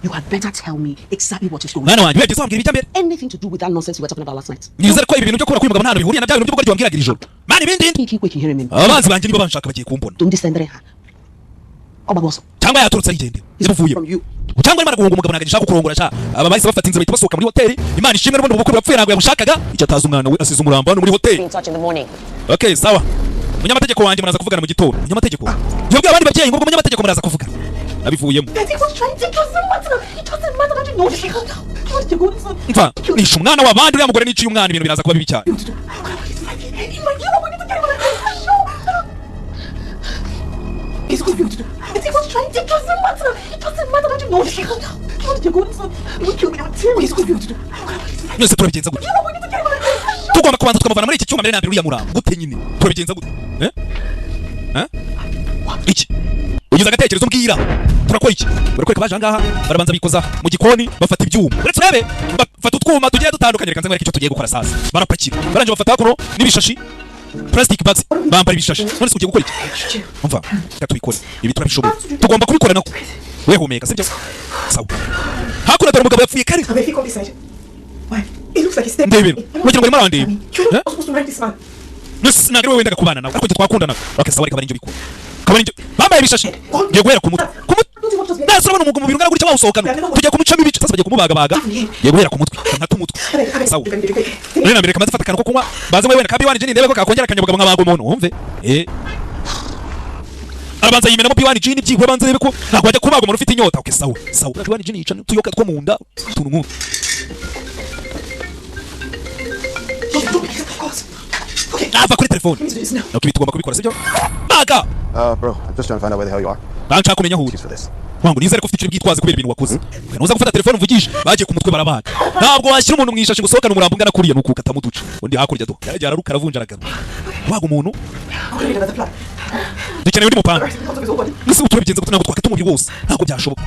You had better tell me exactly what is going on. Mwana wanjye, wegeze wambwira ibijya mbere. Anything to do with that nonsense you were talking about last night. Nizere ko ibi bintu byo kubura k'uyu mugabo nta hantu bihuriye na bya bintu by'ubugoryi wambwiraga iri joro. Mani ibindi. Keep waking hearing him. Abanzi banjye nibo banshaka, bagiye kumbona. Don't send her. Obagoso. Cyangwa yaturutse arigendera yavuye From you. Cyangwa arimo araguhunga umugabo, ntabwo agishaka kurongora sha. Aba bahise bafata inzira, bahita basohoka muri hoteli. Imana ishimwe, n'ubundi ubukwe burapfuye, ntabwo yabushakaga. Icyo atazi, umwana we asize umurambo hano muri hoteli. Be in touch in the morning. Okay, sawa, umunyamategeko wanjye muraza kuvugana mu gitondo. Umunyamategeko yabwiye abandi babyeyi ngo ubwo umunyamategeko muraza kuvugana, abivuyemo. Daddy was trying to. It doesn't matter. It doesn't matter. Don't you know? What did you go? Mva, nishe umwana w'abandi, uriya mugore niciye umwana, ibintu biraza kuba bibi cyane. He's going to do. He was trying to. It doesn't matter. It doesn't matter. Don't you know? What did you go? You kill me. He's going to do. Mwese turabigenza gute? Tugomba kubanza tukamuvana muri iki cyuma mbere na mbere uriya murambo. Gute nyine turabigenza gute? Eh, eh, iki ugize agatekerezo, mbwira turakora iki? Barakwereka baje ahangaha, barabanza bikoza mu gikoni, bafata ibyuma. Uretse urebe, bafata utwuma tugiye dutandukanye. Reka nze nkwereke icyo tugiye gukora sasa. Barapakira, barangije bafata hakuno n'ibishashi, plastic bags, bambara ibishashi. None se ugiye gukora iki? Umva, reka tubikore ibi, turabishoboye, tugomba kubikora nako. We humeka, sibyo? Sawa, hakuno dore umugabo yapfuye kare. Have you come beside? Why? It looks like he's dead. Ndebera, wagira ngo arimo arandeba. You're not supposed to marry this man. Ntabwo ari wowe wendaga kubana nawe, ariko njye twakundanaga. Okay, sawa, reka bari bikora. Kabari njye bambaye ibishashi. Ngiye guhera ku mutwe. Ku mutwe. Nase urabona umubiri ungana gutya wawusohokana. Tujya kumucamo ibice, sasa bagiye kumubagabaga. Ngiye guhera ku mutwe. Nkata umutwe. Sawa. None na mbere kamaze fata akantu ko kunywa. Banze mwe wenda kabi wani jini ndebe ko kakongera akanyabugabo nkabaga umuntu wumve. Arabanza yimenamo piwani jini byibura banze rebe ko ntabwo wajya kubaga umuntu ufite inyota. Okay, sawa. Sawa. Piwani jini yica tuyoka two mu nda utuntu nk'utu. Ava kuri telefone. Okay, tugomba kubikora sibyo? Baga. Bro, I'm just trying to find out where the hell you are. Nshaka kumenya aho uri. Wangu nizere ko ufite icyo bwitwaze kubera ibintu wakoze. Nuza gufata telefone umvugishe, bagiye ku mutwe barabaga. Ntabwo washyira umuntu mu ishashi ngo usohokane umurambo ungana kuriya nuko ukata muduce. Undi hakurya do. Yarajya araruka aravunja aragaruka. Waga umuntu. Dukeneye undi mupanga. Nise uturabigenza gute ntabwo twakata umubiri wose. Ntabwo byashoboka.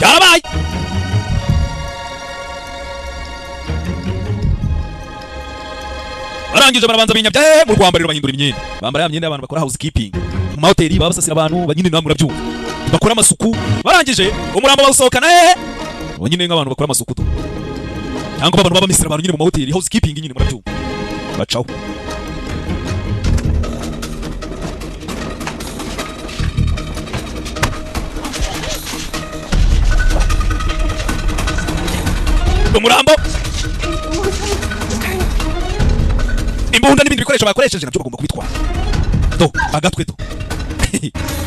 Yarabaye. Barangije barabanza binyabya mu rwambariro bahindura imyenda. Bambara ya myenda y'abantu bakora housekeeping. Mu mahoteli baba basasira abantu banyine namwe murabyumva. Bakora amasuku. Barangije umurambo bawusohokana nyine nk'abantu bakora amasuku to. Cyangwa abantu baba misira abantu nyine mu mahoteli housekeeping nyine murabyumva. Bacaho. Umurambo imbunda n'ibindi bikoresho bakoresheje nabyo bagomba kubitwara. Do agatwe do.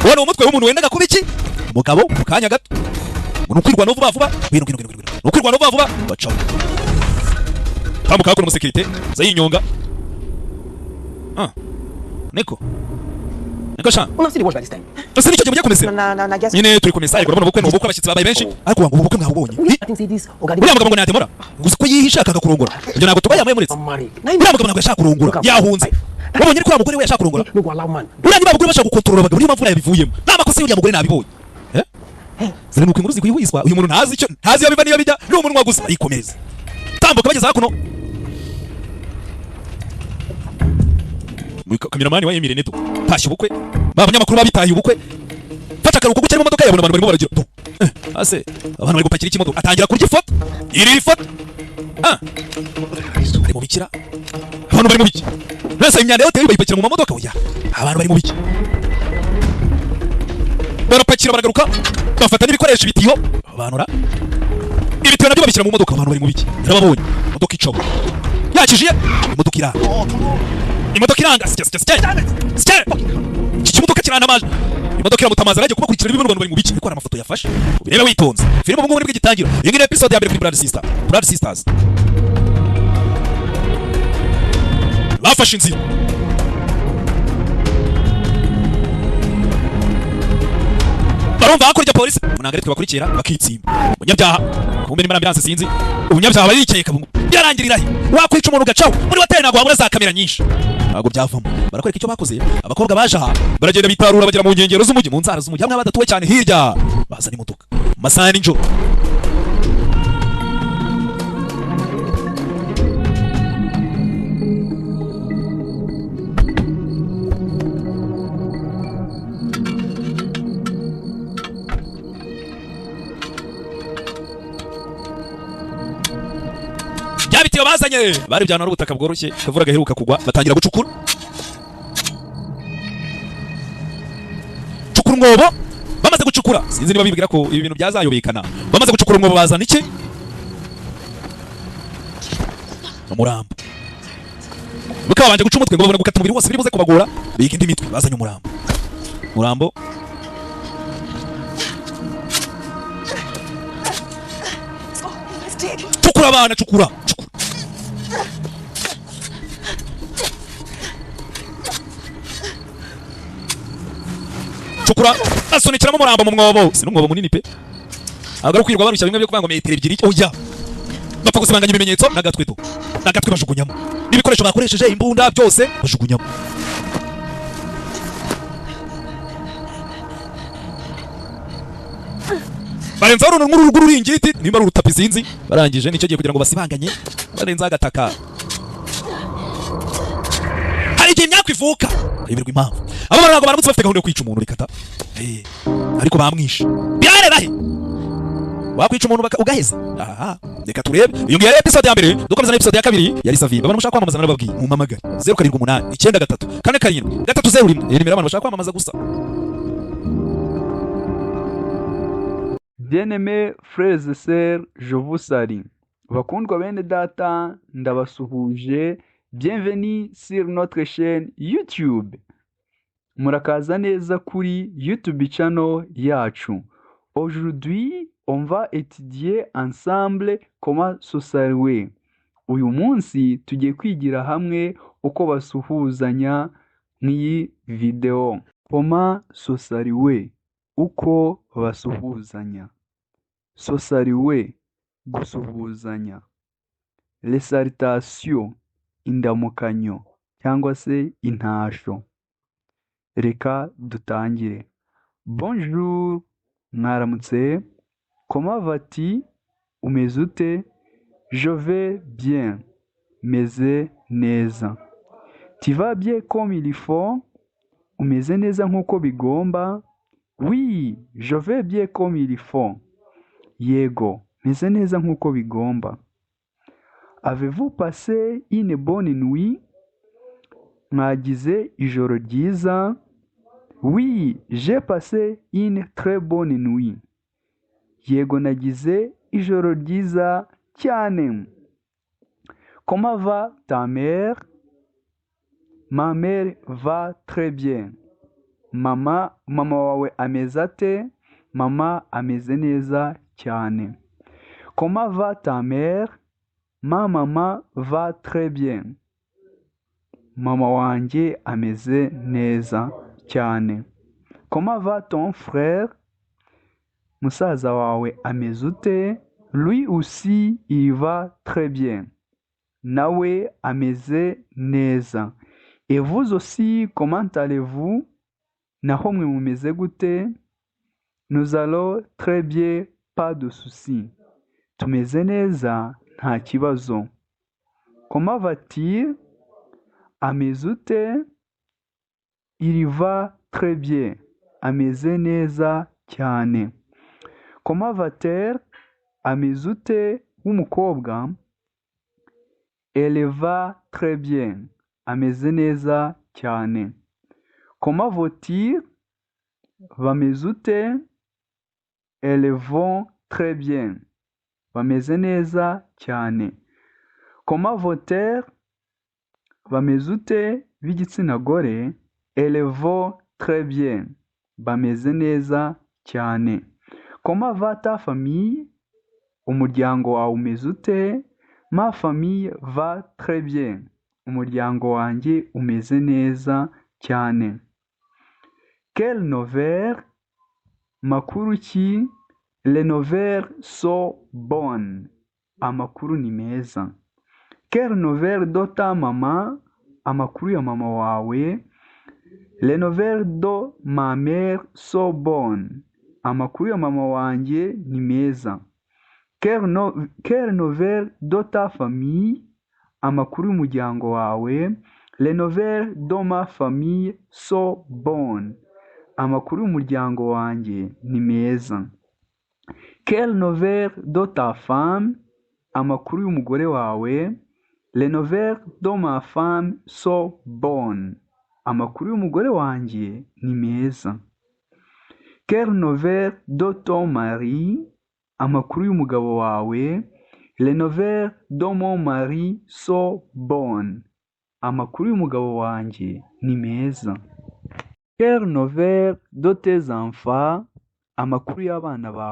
Ubona umutwe w'umuntu wendaga kuba iki? Umugabo mu kanya gato. Ngo nukwirwa no vuba vuba. Ngwino ngwino ngwino. Nukwirwa no vuba vuba. Bacaho. Tambuka hakuno umusekirite za yinyonga. Niko. Niko sha. Ese nicyo gihe kumesera. Nyine turi kumesa ariko urabona ubukwe n'ubukwe abashyitsi babaye benshi ariko wangu ubukwe mwabubonye. Uriya mugabo ngo natemora. Gusa ko yihisha akanga kurongora. Ibyo ntabwo tuba yamaye muretse. Uriya mugabo ntabwo yashaka kurongora. Yahunze. Wabonye ariko uriya mugore we yashaka kurongora. Uriya niba abagore bashaka gukontorora abagabo niyo mpamvu yabivuyemo. Nta makosa y'uriya mugore nabibonye. Zari nuko inkuru zigwihwiswa uyu muntu ntazi icyo ntazi iyo biva niyo bijya ni umunwa gusa arikomereza. Tambuka bageze hakuno. Kameramani wa Emile Neto tashye ubukwe. Ba banyamakuru babitaye ubukwe. Fata akaruhuko guke mu modoka yabona abantu barimo baragira. Ase abantu bari gupakira ikimodoka atangira kurya ifoto. Iri ifoto. Bari mu bikira. Abantu bari mu biki. Nese imyanda yote bayipakira mu mamodoka oya. Abantu bari mu biki. Barapakira baragaruka bafata n'ibikoresho ibitiyo abantu ra. Ibitiyo nabyo babishyira mu modoka abantu bari mu biki. Narababonye. Imodoka icaho. Yakijije imodoka iranga. Imodoka iranga sike sike sike. Sike. Iki kimodoka kiranamaje. Imodoka iramutamaza aragiye kubakurikira ibintu abantu bari mu biki ariko hari amafoto yafashe. Ubirebe witonze. Filime ubu ngubu nibwo igitangira. Iyi ngiyi ni episode ya mbere kuri Blood Sister. Blood Sisters. Bafashe inzira. Barumva hakurya polisi. Munangare twe bakurikira bakitsimba. Umunyabyaha kumbe ni ambulance sinzi. Umunyabyaha barikeye kabungu. Byarangirira he? Wakwica umuntu ugacaho. Muri hoteli ntabwo wabura za kamera nyinshi. Ntabwo byavamo. Barakwereka icyo bakoze. Abakobwa baje aha baragenda bitarura bagera mu nkengero z'umujyi mu nzara z'umujyi hamwe badatuwe cyane hirya. Bazana imodoka. Masaha ya nijoro. Byabitiyo bazanye bari byana ubutaka bworoshye kavura gaheruka kugwa batangira gucukura. Cukura umwobo bamaze gucukura sinzi niba bibwira ko ibi bintu byazayobekana. Bamaze gucukura umwobo bazana iki? Umurambo. Bakaba banje guca umutwe ngo babone gukata umubiri wose biri buze kubagora bika indi mitwe bazanye umurambo. Umurambo cukura abana cukura. Cukura asunikiramo umurambo mu mwobo. Si n'umwobo munini pe. Ntabwo kwirwa barushya bimwe byo kuvuga ngo metero ebyiri oya. Bapfa gusibanganya ibimenyetso n'agatwe to. N'agatwe bajugunyamo. N'ibikoresho bakoresheje imbunda byose bajugunyamo. Barenza runo nkuru rw'ururingiti nimba ari urutapi sinzi. Barangije nicyo giye kugira ngo basibanganye barenza agataka. Hari igihe imyaka ivuka. Iberwa impamvu. Abo ntabwo baramutse bafite gahunda yo kwica umuntu rikata. Ariko bamwishe. Byareba he? Wakwica umuntu ugaheza. Aha, reka turebe. Iyo ngiyo yari episode ya mbere, dukomeza na episode ya kabiri yari Savimbi. Abantu mushaka kwamamaza narababwiye, mumpamagare 078 93 47 301. Iyi nimero abantu bashaka kwamamaza gusa. Bien-aimés frères et sœurs, je vous salue. Bakundwa bene data, ndabasuhuje. Bienvenue sur notre chaîne YouTube. Murakaza neza kuri YouTube channel yacu. Aujourd'hui, on va étudier ensemble comment se saluer. Uyu munsi tugiye kwigira hamwe uko basuhuzanya nk'iyi video. Comment se saluer? Uko basuhuzanya. Se saluer, gusuhuzanya. Les salutations, indamukanyo cyangwa se intasho. Reka dutangire. Bonjour, mwaramutse. Comment vas-tu? Umeze ute? Je vais bien. Meze neza. Tu vas bien comme il faut? Umeze neza nk'uko bigomba? Oui, je vais bien comme il faut. Yego, meze neza nk'uko bigomba. Avez-vous passé une bonne nuit? Mwagize ijoro ryiza? Oui, j'ai passé une très bonne nuit. Yego, nagize ijoro ryiza cyane. Comment va ta mère? Ma mère va très bien. Mama wawe ameze ate? Mama ameze neza cyane. Comment va ta mère? Ma maman va très bien. Mama wanjye ameze neza cyane. Comment va ton frère? Musaza wawe ameze ute? Lui aussi, il va très bien. Nawe ameze neza. Et vous aussi, comment allez-vous? Naho mwe mumeze gute? Nous allons très bien, pas de souci. Tumeze neza, nta kibazo. Comment va-t-il? Ameze ute? Il va très bien. Ameze neza cyane. Comment va-t-elle? Ameze ute w'umukobwa? Elle va très bien. Ameze neza cyane. Comment vont-ils? Bameze ute? Elles vont très bien. Bameze neza cyane. Comment vont-elles? Bameze ute b'igitsina gore? Elles vont très bien. Bameze neza cyane. Comment va ta famille? Umuryango wawe umeze ute? Ma famille va très bien. Umuryango wanjye umeze neza cyane. Quelle nouvelle? Makuru ki? Les nouvelles sont bonnes. Amakuru ni meza. Quelle nouvelle de ta maman? Amakuru ya mama wawe. Les nouvelles de ma mère sont bonnes. Amakuru ya mama wanjye ni meza. Quelle nouvelle de ta famille? Amakuru y'umuryango wawe. Les nouvelles de ma famille sont bonnes. Amakuru y'umuryango wanjye ni meza. Quelle nouvelle de ta femme? Amakuru y'umugore wawe. Les nouvelles de ma femme sont bonnes. Amakuru y'umugore wanjye ni meza. Quelle nouvelle de ton mari? Amakuru y'umugabo wawe. Les nouvelles de mon mari sont bonnes. Amakuru y'umugabo wanjye ni meza. Quelle nouvelle de tes enfants? Amakuru y'abana bawe.